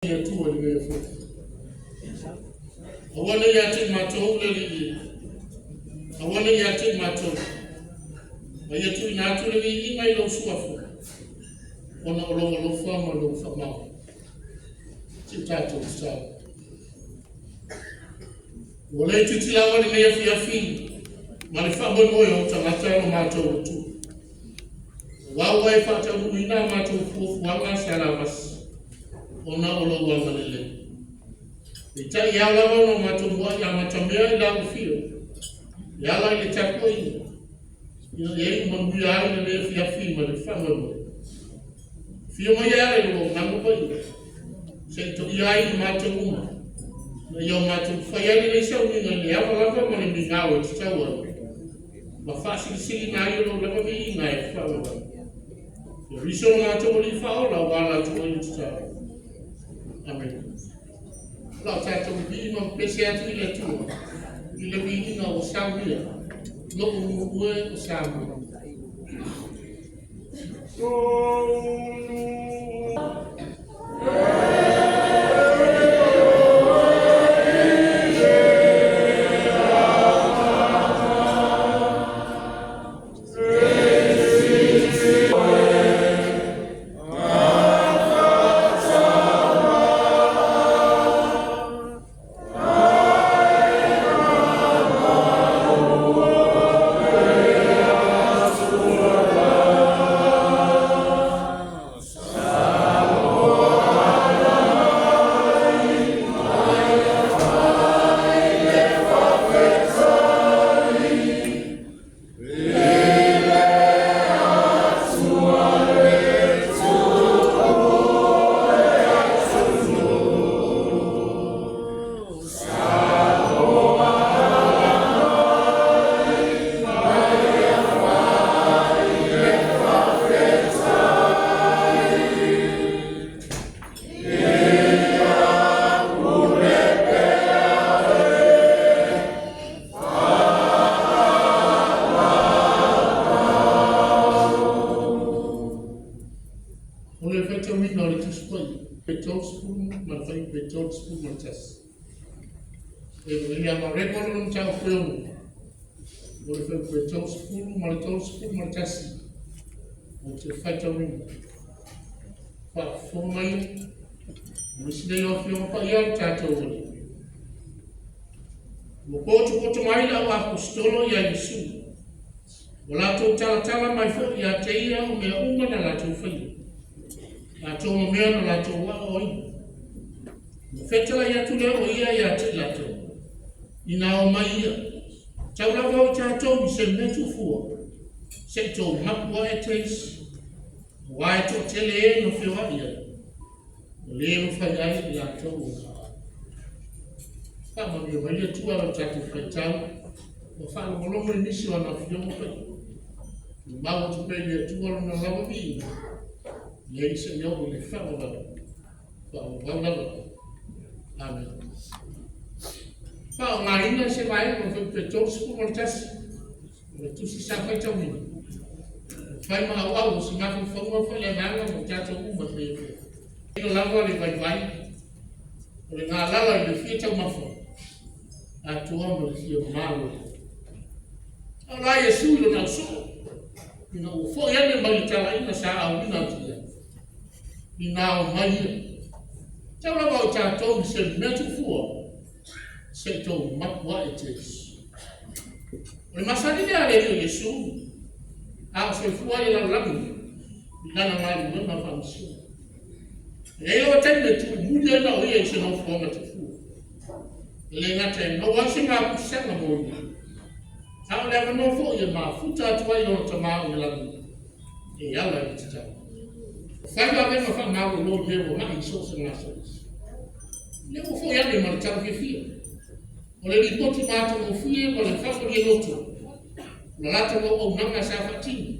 Atua i lenei afiafi. Aua ne i ia te i matou le Alii e, aua ne i ia te i matou, a ia tuuina atu le viiga i lou Suafa, ona o lou alofa ma lou faamaoni. Se i tatou tatalo. Ua le itiiti lava lenei afiafi ma le faamoemoe o ou tagata lo matou Atua. Aua ua e faataunuuina a matou fuafuaga sa lavasi ona o lou agalelei. Peitai e ao lava ona matou muai amatamea i lau afio e ala i le tapuaiga, ina ia iu manuia ai lenei afiafi ma le faamoemoe. Afio mai e ala i lou Agaga Paia, se i toia ai i matou uma, ina ia o matou faia ai lenei sauniga i le ava lava ma le migao e tatau ai, ma faasilisiliina ai o lou lava viiga e faavavau. Keriso lo matou Alii Faaola aua la outou ai le tatalo. Amene. O le a tatou vivii ma pepese atu i le Atua i le viiga ua saunia, Lou nuu e o Samoa. O le faitauina o le Tusi Paia, e 30 ma le fuaiupu e 31. E Mareko lona mataupu e 6, o le fuaiupu e 30 ma le 31 ou te faitauina. Faafofoga mai, o nisi nei o Afioga Paia a le tatou Alii. Ua potopoto mai le au aposetolo ia Iesu, ua latou talatala mai foi ia te ia o mea uma na latou faia, atoa ma mea na latou aoaoina. Ona fetalai atu lea o ia ia te i latou, ina o mai ia, tau lava o i tatou i se mea tuufua, se i tou mapu ae teisi, aua e toatele e na feoai ai, ua le mafai ai i latou ona faamanuia mai le Atua i le tatou faitau ma faalogologo i nisi o ana afioga paia. Tumau atu pea i le Atua lona lava viiga, nei seia oo i le faavavau, faavavau lava. Amen. Faaaogaina se vaega o le 31 o le tusi sa faitauina. Fai ma auau o se mafaufauga faaleagaga mo tatou uma i lenei afiafi. Ina lava le vaivai o le galala i le fia taumafa atoa ma le fia malo. A o la Iesu i lona ausoo, ina ua foi ane mai le talaiga sa auina atu i ai, ina o mai ia. Tau lava o tatou i se mea tuufua, se i tou mapu ae teisi. O le masani lea a le Alii o Iesu, a o soifua i le lalolagi i lana galuega faamisione. E i ai lava taimi e tuumuli ai na o ia i se nofoaga tuufua. E le gata e maua ai se mapusaga mo ia, a o le avanoa foi e mafuta atu ai lona Tama o i le lagi e ala i le tatalo. Fai vavega faamalolo i e ua mai i so o se gasegase. Lea ua foi ane ma le tala fiafia. O le lipoti matagofie ma le faamalie loto, o la latou auaunaga sa faatino,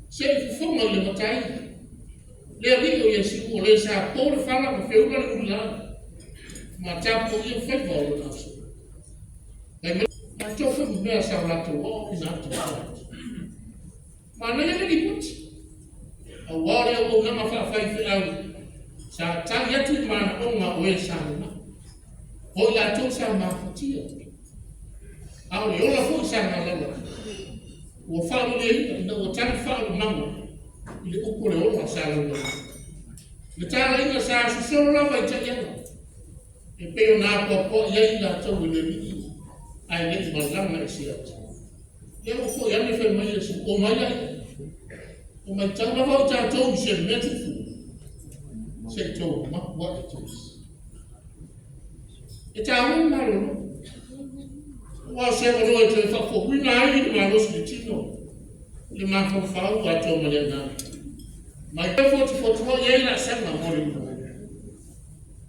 se i fofoga i le matai. Le Alii o Iesu o le sa po le fala ma feula le mulila, ma tapuaia faiva o lona ausoo. Fai mai latou foi mea sa o latou aoaoina atu i tagata. Manaia le lipoti, aua o le auaunaga faafaifeau. Sa tali atu i manaoga o e sa mamai, o i latou sa mafatia, a o le ola foi sa galala, ua faaluleina ina ua tali faaulumaga i le upu o le ola sa laulauina. Le talaiga sa sosolo lava i taiala, e pei ona apoapoai ai i latou e le Alii ae le i malaga i siata. Lea ua foi ane fai mai Iesu, omai laia, ua matau lava o tatou i se mea tupu, se i tou mapu ae teisi. E taua le malolo. Aua o se avanoa e toe faafouina ai le malosi i le tino, le mafaufau atoa ma le agaga. Mai toe fotufotuai ai laasaga mo le lumanai.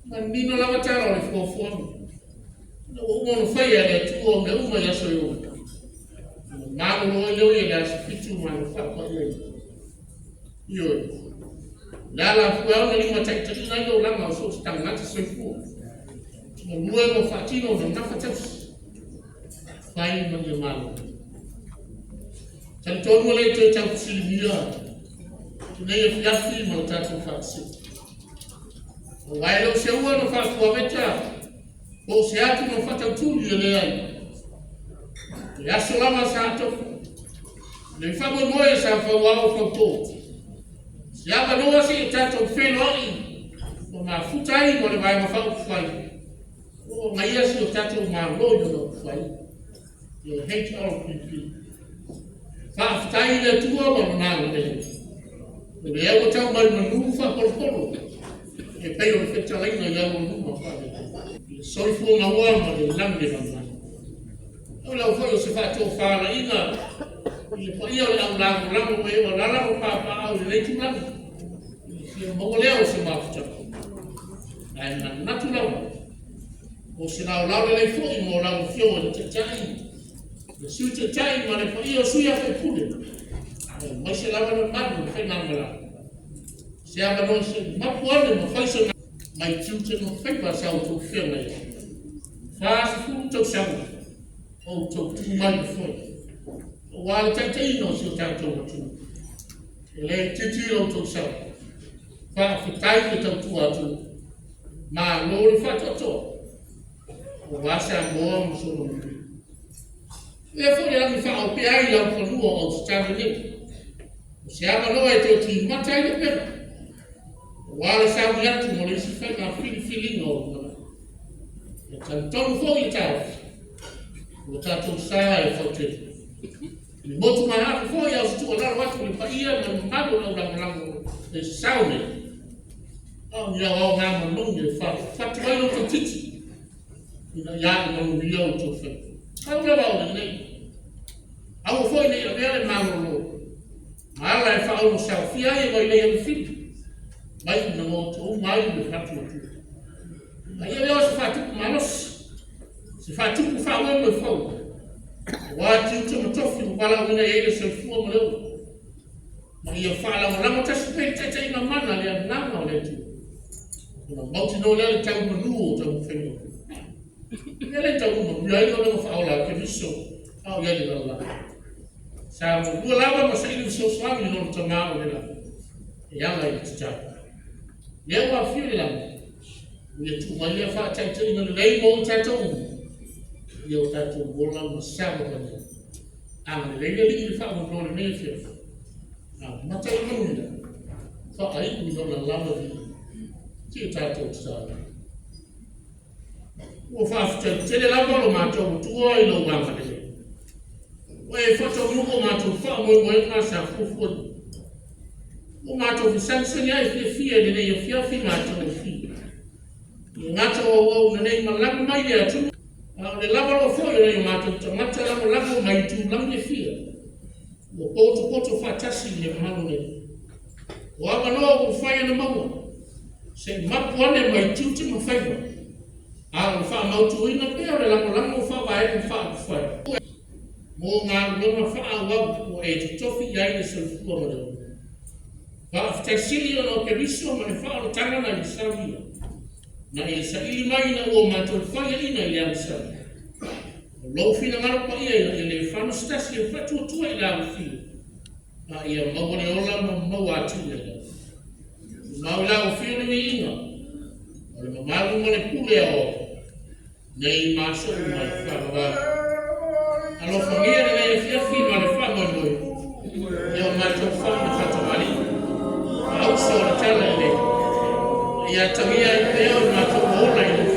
Manino lava tala o le fuafuaga. Ina ua uma ona faia e le Atua mea uma i aso e ono, ona malolo ai lea o ia i le aso 7 ma ana faapaia. Ioe. O le ala fua e ona limataitaiina ai le olaga o so o se tagata soifua. Galue ma faatino ona gafatausi. Fai ma ia malolo. Talitonu e le toe taufesiligia lenei afiafi ma le tatou faatasi. Aua e le o se ua na faafuaveta po o se atu na faatautuli e leai. Le aso lava sa tofu, le faamoemoe sa fauao fauto. Se avanoa seia tatou feiloai ma mafuta ai ma le Vaega Faaupufai o lo o agaia si o tatou Malo i lona upufai, le HRPP. Faafetai i le Atua ma lona agalelei. O lea ua tau mai manu faapolopolo e pei o le fetalaiga i aualuma faalelei. I le soifua maua ma le lagi e mama. O lau foi o se faatofalaiga i le paia o le au lagolago o e ua alaala ma papaaao i lenei tulaga. I le fia maua lea o se mafutaga. Ae manatu lava, o se laolao lelei foi mo lau Afioga i le Taitai, le Sui Taitai ma le paia o sui usufono, aemaise lava le mamalu o le faigamalaga. Se avanoa se i mapu ane ma fai se mai tiute ma faiva sa outou feagai ai. 40 tausaga o outou tu mai le foe, aua le taitaiga o si o tatou atunuu. E le itiiti lo outou sao. Faafetai le tautua atunuu. Malo le faatoatoa. Aua Samoa ma sona manuia. Lea foi le lagi faaopea ai laufanua o Ausetalia nei. O se avanoa e toe timata ai le upega. Aua le sauni atu mo le isi faiga filifiliga o lumanai. E talitonu foi le taofi, ua tatou sa e fautele. I le motugaafa foi a o se tuualalo atu i le paia ma le mamalu o le au lagolago e sao nei. A o ni aoaoga manogi e fatufatu ai lo outou titi ina ia ae manuia outou faiva. Pau lava o lenei. Aua foi ne i avea le malolo ma ala e faaonosaofia ai e mailei a mafili mai ina outou ai le faatuatua. A ia lea o se faatupu malosi, se faatupu faamoemoe fou, aua tiute ma tofi ua valaauina i ai le soifua ma le ola, ma ia faalagolago tasi pea i le taitaiga mana le agaga o le Atua, ona mautinoa lea le tau manu o taumafaiga uma. Ia le tau manuia ai le galuega faaola a Keriso a o i ai le lalolagi. Sa galue lava ma saili fesoasoani i lona Tama o le lagi e ala i le tatalo. Lea ua afio i le lagi, ia tuu mai lea faataitaiga lelei mo i tatou uma, ia o tatou ola ma savavali ai. Agalelei le Alii i le faamoemoe o lenei afiafi. Amata i le manuia, faaiu i lona lava viiga. Seia tatou tatalo. Ua faafetai tele lava lo matou Atua i lou agalelei. Ua e faataunuu o matou faamoemoega sa fuafuaina. Ua matou fesagisagi ai fiafia i lenei afiafi matou e fia. E le gata o auauna nei malaga mai le atunuu, a o le lava loa foi o nai o matou tagata lagolago mai itulagi e fia, ua potopoto faatasi i le mamalu nei. O avanoa ua mafai ona maua, se i mapu ane mai tiute ma faiva, a o le faamautuina pea o le lagolago faavaega faaupufai mo galuega faaauau ua e totofi i ai le soifua ma le ola. Faafetai sili ona o Keriso ma le faaolataga na ia saunia, na e saili mai ina ua matou faiaina i le agasala. O lou finagalo paia ina ia le fano se tasi e faatuatua i le alofia, a ia maua le ola ma maua atili ai lava. Tumau i lau afio le viiga, o le mamalu ma le pule aoao, nei ma aso uma e faavavau. Alofagia lenei afiafi ma le faamoemoe, ia o matou fama tautamalii, auso o le Talalelei, ia atagia ai pea o matou ola i